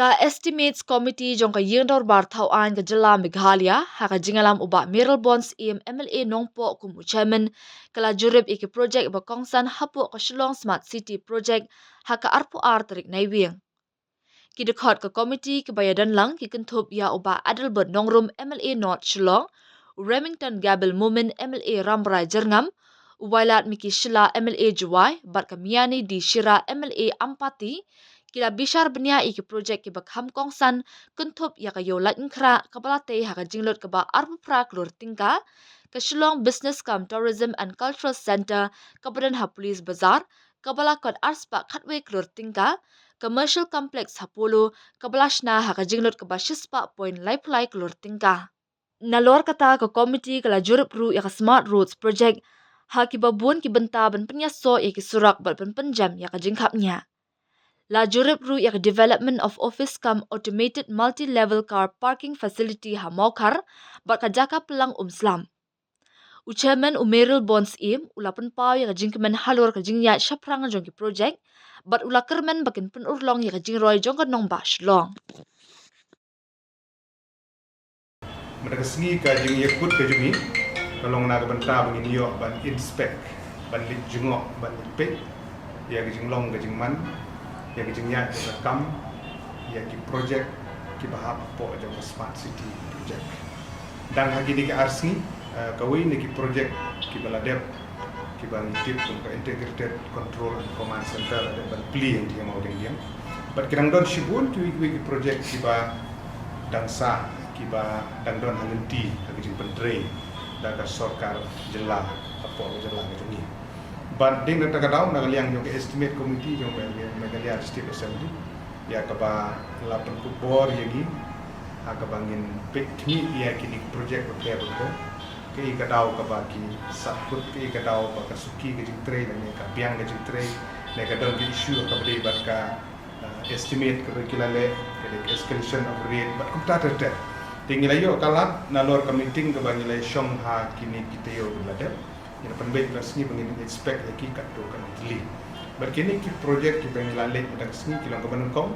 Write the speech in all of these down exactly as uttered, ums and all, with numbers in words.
Ka Estimates Committee jong ka Ïingdorbar Thawaiñ ka Jylla Meghalaya, ha ka jingïalam u Bah Mayralborn Syiem, M L A Nongpoh, kum u Chairman, ka la jurip ïa ki projek ba kongsan hapoh ka Shillong Smart City Project ha ka arphew ar tarik Naiwieng. Ki dkhot ka komiti kiba ïadon lang ki kynthup ïa u Bah Adelbert Nongrum, M L A North Shillong, u Remington Gabil Momin, M L A Rambrai Jyrngam, u Wailadmiki Shylla, M L A Jowai, bad ka Miani D Shira, M L A Ampati, ki la bishar bniah ïa ki projek kiba kham kongsan, kynthup ïa ka Ïew Laitumkhrah kaba la tei ha ka jinglut kaba arphew phra klur tyngka, ka Shillong Business cum Tourism and Cultural Centre kaba don ha Police Bazar, kaba la kot arspah khatwei klur tyngka, Commercial Complex ha Polo, kaba la shna ha ka jinglut kaba shispah point laiphew lai klur tyngka. Nalor kata, ka komiti ka la jurip ruh ïa ka Smart Roads Project, ha kiba bun ki bynta ban pynïasoh ïa ki surok bad ban pynjem ïa ka jingkhapngiah. La jurip ruh ïa ka Development of Office cum Automated Multi-Level Car Parking Facility ha Mawkhar, bad ka jaka pynlang Umslam. U Chairman, u Mayralborn Syiem, u la pynpaw ïa ka jingkmen halor ka jingïaid shaphrang jong ki projek, bad u la kyrmen ba kin pynurlong ïa ka jingroi jong ka nongbah Shillong. Mynta ka sngi ka jingïakut ka jong ngi ka long na ka bynta ba ngin ïoh ban inspect, ban leit jngoh, ban leit peit ïa ka jinglong ka jingman, ïa ka jingïaid ka kam, ïa ki projek kiba hap hapoh jong ka Smart City Project. Dang ha kine ki ar sngi, eh, kawei na ki projek kiba la dep, kiba ngi tip kum ka Integrated Control and Command Center la dep ban plie hangtei ha Mawdiangdiang. Bad ki dang don shibun kiwei kiwei ki projek kiba dang sah, kiba dang don ha lynti ha ka jingpyntrei da ka sorkar jylla hapoh ka jylla ka jong ngi. Bad dei na kata ka daw, na ka liang jong ka Estimate Committee jong Meghalaya District Assembly, ïa kaba la pynkupbor ïa ngi ha kaba ngin peit khmih ïa kine ki projek bapher bapher. Kaei ka daw kaba ki sahkut, kaei ka daw ba ka suki ka jingtrei lane ka biang ka jingtrei, ne ka don ka issue kaba dei bad ka, uh, estimate kaba ki la leh, ka dei ka escalation of rate bad kumta ter ter. Te ngi la ïoh ka lad nalor ka meeting kaba ngi la shong ha kine ki taïew ba la dep. Ngi la pynbeit ba sngi ba ngin inspect ïa ki katto katne tylli. Bad kine ki projek kiba ngi la leit mynta ka sngi ki long kaba nyngkong,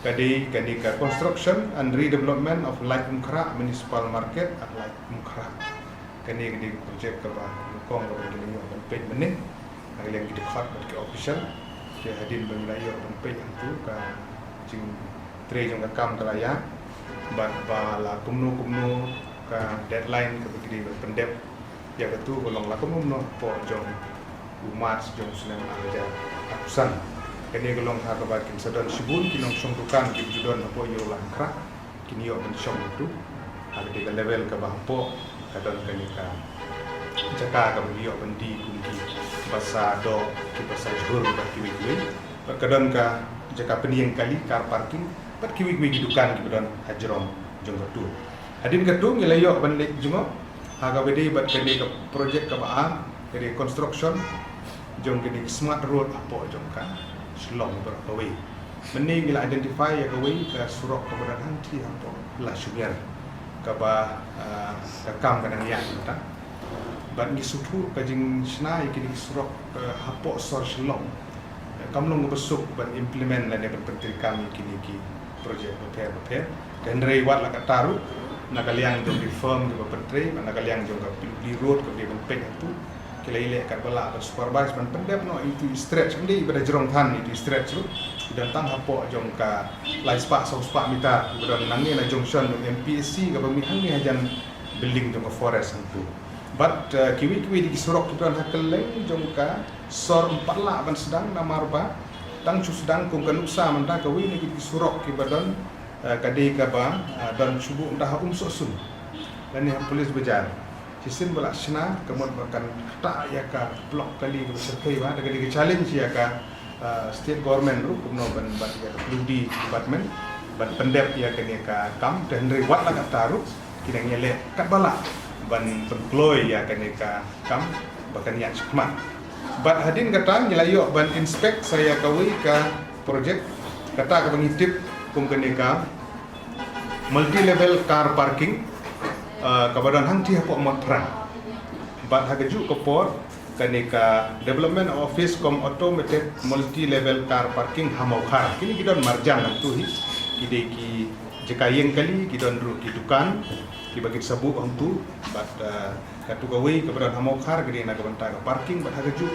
ka dei kane ka Construction and Redevelopment of Laitumkhrah Municipal Market at Laitumkhrah. Kane ka dei ka projek kaba nyngkong kaba ngi la ïoh ban peit mynne. Na ka liang ki dkhot bad ki official, te hadien ba ngi la ïoh ban peit hangtu ka jingtrei jong ka kam ka la ïaid, bad ba la kumno kumno ka deadline kaba ki dei ban pyndep. Ïa katu ka long la kumno kumno hapoh jong u March jong u snem ar hajar arphew san. Kane ka long ha kaba kin sa don shibun ki nongshong dukan kiba ju don hapoh Ïew Laitumkhrah, kin ïoh ban shong hangtu. Ha kata ka level kaba hapoh ka don kane ka jaka kaba ngi ïoh ban die kum kiba sa doh, kiba sa jhur bad kiwei kiwei. Bad ka don ka jaka pynïeng kali, car parking, bad kiwei kiwei ki dukan kiba don hajrong jong katu. Hadien katu ngi la ïoh ban leit jngoh ha kaba dei bad kane ka projek kaba ar, ka dei construction jong kane ka Smart Road hapoh jong ka Shillong baroh kawei. Mynne ngi la identify ïa kawei ka surok kaba don hangtei hapoh Lashumer, kaba, ah, ka kam ka dang ïaid mynta. Bad ngi sngewthuh ka jingshna ïa kine ki surok, eh, hapoh sor Shillong, eh, kam long kaba suk ban implement lane ban pyntreikam ïa kine ki projek bapher bapher. Te hynrei wat la katta ruh, na ka liang jong ki firm kiba pyntrei, bad na ka liang jong ka P W D Road kaba dei ban peit hangtu, ki la ïaleh katba lah ban supervise ban pyndep noh ïa itu i stretch, ym dei iba da jrong than ïa itu i stretch ruh. Ki don tang hapoh jong ka lai spah saw spah meter, kiba don nangne na junction jong M P S C kaba mih hangne hajan building jong ka forest hangtu. Bad, eh, kiwei kiwei de ki surok kiba don ha kylleng jong ka sor ym pat lah ban sdang namar ba tang shu sdang kum ka nuksa mynta kawei na ki surok kiba don, eh, ka dei kaba, eh, don shu buh mynta ha Umsohsun lane ha Police Bazar. Shisien ba la shna ka mut ba kan ktah ïa ka block kali kaba shyrkhei ba, da ka dei ka challenge ïa ka, eh, state government ruh kumno ban bat ïa ka P W D department ban pyndep ïa kane ka kam. Te hynrei wat la katta ruh ki dang ïaleh katba lah ban pynkloi ïa kane ka kam ba kan ïaid shakhmat. Bad hadien kata ngi la ïoh ban inspect sa ïa kawei ka project, kata kaba ngi tip kum kane ka multi level car parking, eh, kaba don hangtei hapoh Motphrang. Bad ha kajuh ka por kane ka Development Office cum Automated Multi Level Car Parking ha Mawkhar. Kine ki don marjan hangtu hi. Ki dei ki jaka ïeng kali, ki don ruh ki dukan kiba kin sa buh hangtu. Bad, uh, katu kawei kaba don ha Mawkhar ka dei na ka bynta ka parking, bad ha kajuh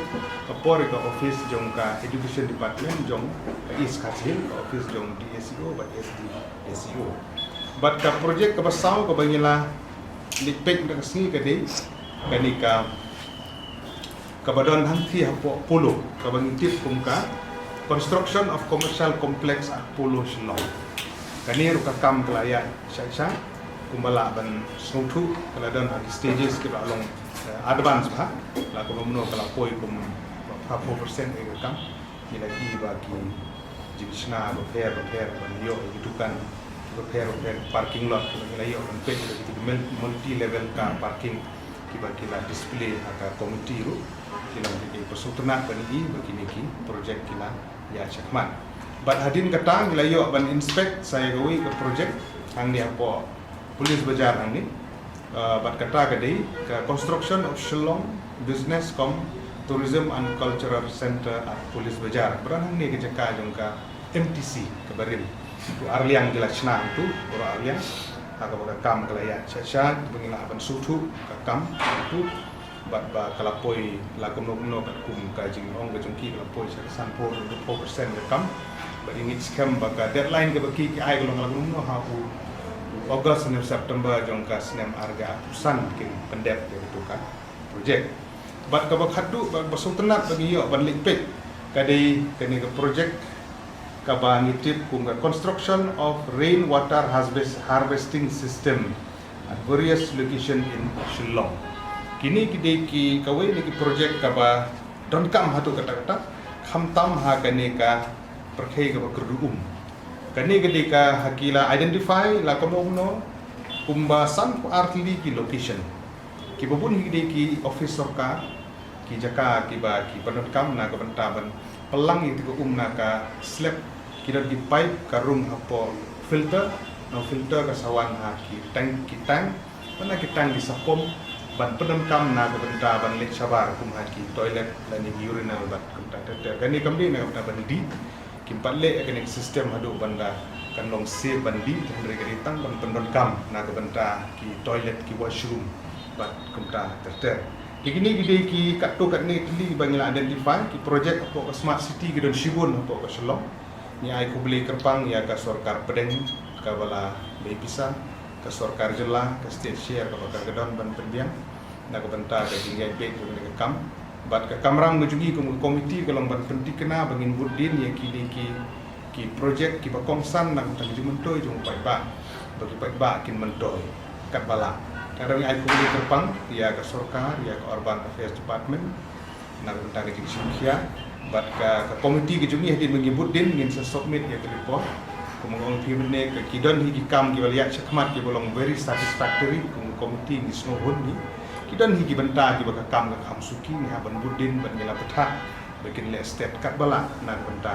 ka por ka office jong ka Education Department jong ka East Khasi Hills, ka office jong D A C O bad S D S E O. Bad ka project kaba saw kaba ngi la leit peit mynta ka sngi ka dei kane ka, kaba don hangthie hapoh Polo, kaba ngi tip kum ka Construction of Commercial Complex at Polo Shillong. Kane ruh ka kam ka la ïaid sha sha, kumba lah ban sngewthuh ka la don ha ki stages kiba long, eh, advance bha, la kumno kumno ka la poi kum ba four percent ïa ka kam. Ngi la ïohi ba ki jingshna bapher bapher ban ïoh ïa ki dukan bapher bapher, parking lot ba ngi la ïoh ban peit ïa ki multi level car parking kiba ki la display ha ka committee ruh. Ki long ki, ki pyrshang tynnat ban ïohi ba kine ki project ki la ïaid shakhmat. Bad hadien kata ngi la ïoh ban inspect sa ïa kawei ka project hangne hapoh Police Bazar hangne. Uh, bad kata ka dei ka Construction of Shillong Business cum Tourism and Cultural Centre at Police Bazar. Ba don hangne ka jaka jong ka M T C kaba rim. Tu arliang ki la shna tu, ura arliang. Ha kaba ka kam ka la ïaid sha sha, ba ngi la ban sngewthuh ka kam tu. Bad ba ka la poi la kumno kumno katkum ka jingong ka jong ki, ka la poi sha ka sanphew, four percent ka kam. Bad ngi ngeit skhem ba ka deadline kaba ki, ki ai ka long la kumno kumno ha u August ne September jong ka snem ar hajar arphew san kin pyndep ïa katu ka project. Bad kaba khadduh, ba, ba sngewtynnat ba ngi ïoh ban leit peit ka dei kane ka project kaba ngi tip kum ka Construction of Rainwater Harvest, Harvesting System at various location in Shillong. Kine ki dei ki kawei na ki project kaba donkam haduh katta katta, khamtam ha kane ka pyrthei kaba kyrduh um. Kane ka dei ka ha ki la identify la kumno kumno kumba sanphew ar tylli ki location. Kiba bun hi ki dei ki office sorkar, ki jaka kiba ki pyndonkam na ka bynta ban pyllang ïa ka um na ka slab. Ki don ki pipe ka rung hapoh filter, na u filter ka sa wan ha ki tank, ki tank, na ki tank ki sa pump ban pyndonkam na ka bynta ban leit shabar kum ha ki toilet lane ki urinal bad kumta ter ter. Kane kam dei na ka bynta ban dih. Kim pat leh ïa kane ka system haduh ban da kan long safe ban dih, hynrei ka dei tang ban pyndonkam na ka bynta ki toilet, ki washroom bad kumta ter ter. Te kine ki dei ki katto katne tylli ba ngi la identify, ki project hapoh ka Smart City ki don shibun hapoh ka Shillong. Ngi ai khublei kyrpang ïa ka sorkar pdeng kaba la bei pisa, ka sorkar jylla, ka state share kaba ka don ban pynbiang na ka bynta ka jingïaid beit jong kane ka kam. Bad ka kamram ka jong ngi kum ka komiti ka long ban pynthikna ba ngin bud dien ïa kine ki, ki project kiba kongsan na ka bynta ka jingmyntoi jong u paidbah, ba ki paidbah kin myntoi katba lah. Te ngi ai khublei kyrpang ïa ka sorkar, ïa ka Urban Affairs Department na ka bynta ka jingshim khia. Bad ka, ka komiti ka jong ngi hadien ba ngi bud dien ngin sa submit ïa ka report. Kum nga ong phi mynne, ka ki don hi ki kam kiba la ïaid shakhmat kiba long very satisfactory, kum ka komiti ngi sngewhun hi. Ki don hi ki bynta kiba ka kam ka kham suki, ngi hap ban bud dien bad ngi la pyrthat ba kin leh step katba lah na ka bynta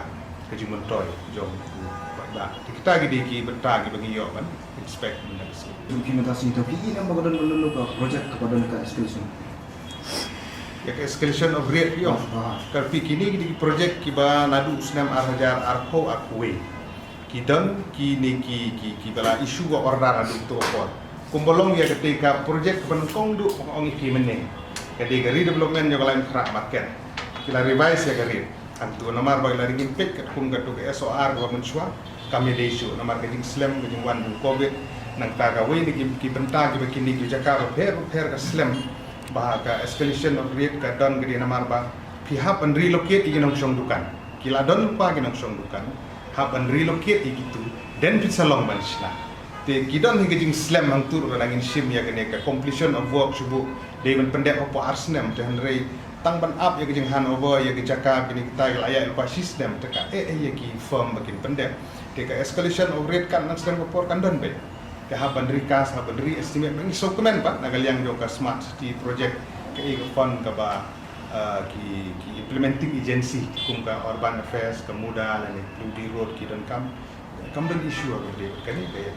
ka jingmyntoi jong u paidbah. Te kita ki dei ki bynta kiba ngi ïoh ban inspect mynta ka sngi. Implementation ito ki i namba ka don ban lulu ka project kaba don ka escalation. Ïa ka escalation of rate ïoh. Ah, ah. Ka phi kine ki dei ki project kiba naduh u snem ar hajar arphew arphew wei. Ki don kine ki, ki, kiba la issue ka order naduh kato ka por. Kumba long ïa kata ka project ba nyngkong duh ba nga ong ïa phi mynne, ka dei ka redevelopment jong ka Laitumkhrah market. Ki la revise ïa ka rate. Hangtu namar ba la dang ngin peit katkum katu ka S O R kaba mynshuwa, kam ïadei shuh namar ka jingslem ka jingwan jong u covid. Nangta kawei na ki, ki bynta kiba kine ki jaka bapher bapher ka slem, ba ka escalation of rate ka don ka dei namar ba phi hap ban relocate ïa ki nongshong dukan. Ki la don lypa ki nongshong dukan, hap ban relocate ïa kitu, then phin sa long ban shna. Te ki don hi ka jingslem hangtu ruh, la dang ngin shim ïa kane ka completion of work shu buh dei ban pyndep hapoh ar snem, te hynrei tang ban ap ïa ka jinghandover ïa ka jaka kine kita ki la ïaid lypa shi snem, te ka eh eh ïa ki firm ba kin pyndep. Te ka escalation of rate kan nang slem ka por kan don beit. Te hap ban recast, hap ban re-estimate, ban sngewkmen pat na ka liang jong ka Smart City project, kaei ka fund kaba, ah, ki, ki implementing agency kum ka Urban Affairs, ka MUDA lane Plympton Road ki donkam. Kam don issue ha kaba dei kane ka ïa.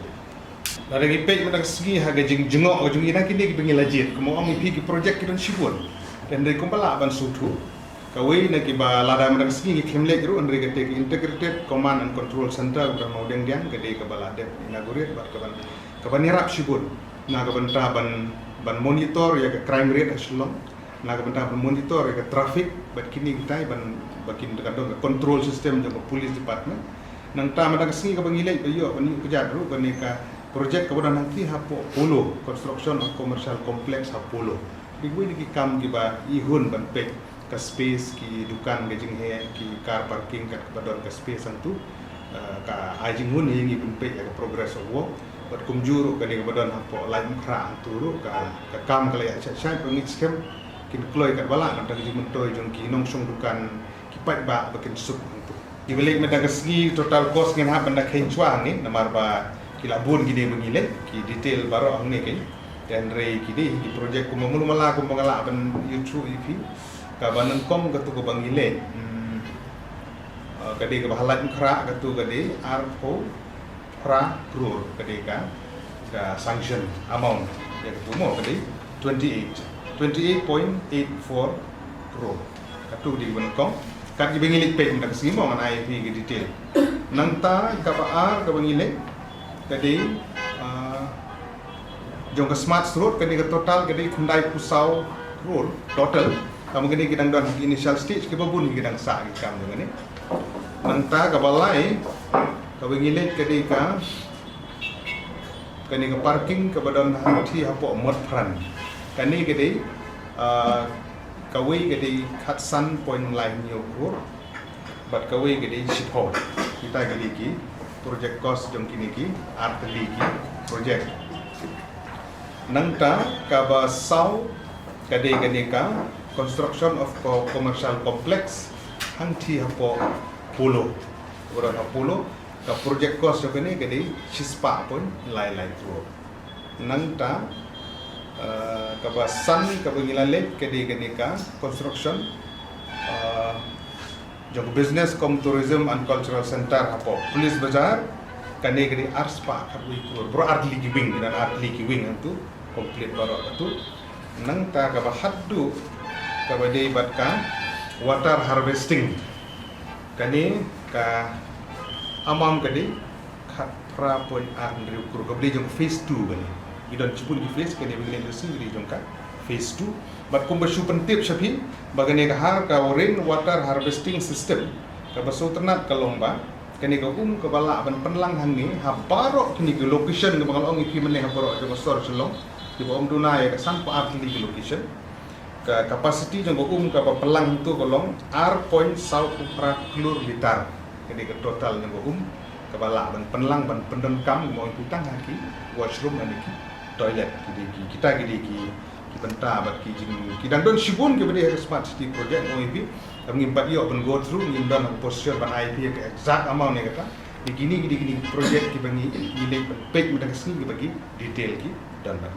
Lada ngi peit mynta ka sngi ha ka jingjngoh ka jong ngi na kine kiba ngi la jied, kumba ong ïa phi ki project ki don shibun. Te hynrei kumba lah ban sngewthuh, Kawei na kiba lada mynta ka sngi ngi khlem leit ruh, hynrei kata ka Integrated Command and Control Center kaba don ha Mawdiangdiang, ka dei kaba la dep inaugurate bad kaban, kaban ïarap shibun na ka bynta ban, ban monitor ïa ka crime rate ha Shillong, na ka bynta ban monitor ïa ka traffic bad kine kitai, ban, ba kin da ka don ka control system jong ka police department. Nangta mynta ka sngi kaba ngi leit ba ïoh ban ïoh kjat ruh kane ka project kaba don hangtei hapoh Polo, construction of commercial complex ha Polo. Dei kawei na ki kam kiba i hun ban peit ka space, ki dukan, ka jingheh, ki car parking, kat kaba don ka space hangtu. Eh, ka ai jinghun ïa ngi ban peit ïa ka progress of work. Bad kumjuh ruh kane kaba don hapoh Laitumkhrah hangtu ruh, ka, ka kam ka la ïaid shait shait, ba ngi skhem kin kloi katba lah, namar ka jingmyntoi jong ki nongshong dukan, ki paidbah ba kin suk hangtu. Kiba leit mynta ka sngi, total cost ngin hap ban da kheiñ shuwa hangne, namar ba ki la bun kine ba ngi leit, ki detail baroh hangne kein. Te hynrei ki dei ki project kumba mulu mala kumba nga lah ban ïathuh ïa phi. Kaba nyngkong katu kaba ngi leit, hmm, eh, ka dei kaba ha Laitumkhrah, katu ka dei arphew phra crore ka dei ka, ka sanction amount ïa katu mo, ka dei twenty-eight, twenty-eight point eight four crore. Katu ka dei kaba nyngkong. Kat kiba ngi leit peit mynta ka sngi mo, ngan ai ïa phi ka detail. Nangta kaba ar kaba ngi leit ka dei, ah, jong ka Smart Road, ka dei ka total ka dei khyndaiphew saw crore total. Kaba ngi dei ki dang don ha ki initial stage, kiba bun ki dang sah ki kam jong kane. Nangta kaba lai kaba ngi leit ka dei ka, kane ka parking kaba don hangtei hapoh Motphran. Kane ka dei, ah, kawei ka dei khatsan point lai hynñiew crore. Bad kawei ka dei shiphew. Kita ki dei ki project cost jong kine ki artylli ki project. Nangta kaba saw ka dei kane ka construction of co-, commercial complex hangtei hapoh Polo. Kaba don ha Polo, ka project cost jong kane ka dei shispah point lai lai crore. Nangta, eh, kaba san kaba ngi la leit ka dei kane ka construction, eh, jong ka Business cum Tourism and Cultural Center hapoh Police Bazar, kane ka dei arspah khatwei crore. Baroh artylli ki wing, ki don artylli ki wing hangtu, complete baroh katu. Nangta kaba haduh kaba dei bad ka water harvesting. Kane ka amount ka dei khatphra point ar hynriew crore, kaba dei jong phase two kane. Ki don shibun ki phase, kane ba ngi leit ka sngi ka dei jong ka phase two. Bad kumba shu pyntip sha phi ba kane ka har ka rain water harvesting system, kaba sngewtynnat ka long ba kane ka um kaba lah ban pynlang hangne ha baroh kine ki location kaba nga la ong ïa phi mynne ha baroh jong ka sor Shillong, kiba ym duna ïa ka sanphew ar tylli ki location. Ka capacity jong ka um kaba pynlang hangtu ka long ar point saw phra klur litar. Ka dei ka total jong ka um kaba lah ban pynlang ban pyndonkam, mo, ïa phi, tang ha ki washroom lane ki toilet, ki dei ki, kita ki dei ki, ki bynta bad ki jing, ki dang don shibun kiba dei ha ka Smart City Project, mo, ïa phi. Tang ngim pat ïoh ban go through, ngim don ha ka position ban ai phi ïa ka exact amount ïa kata. Te kine ki dei kine ki project kiba ngi, ngi leit ban peit mynta ka sngi, kiba ki detail ki don bad ngi.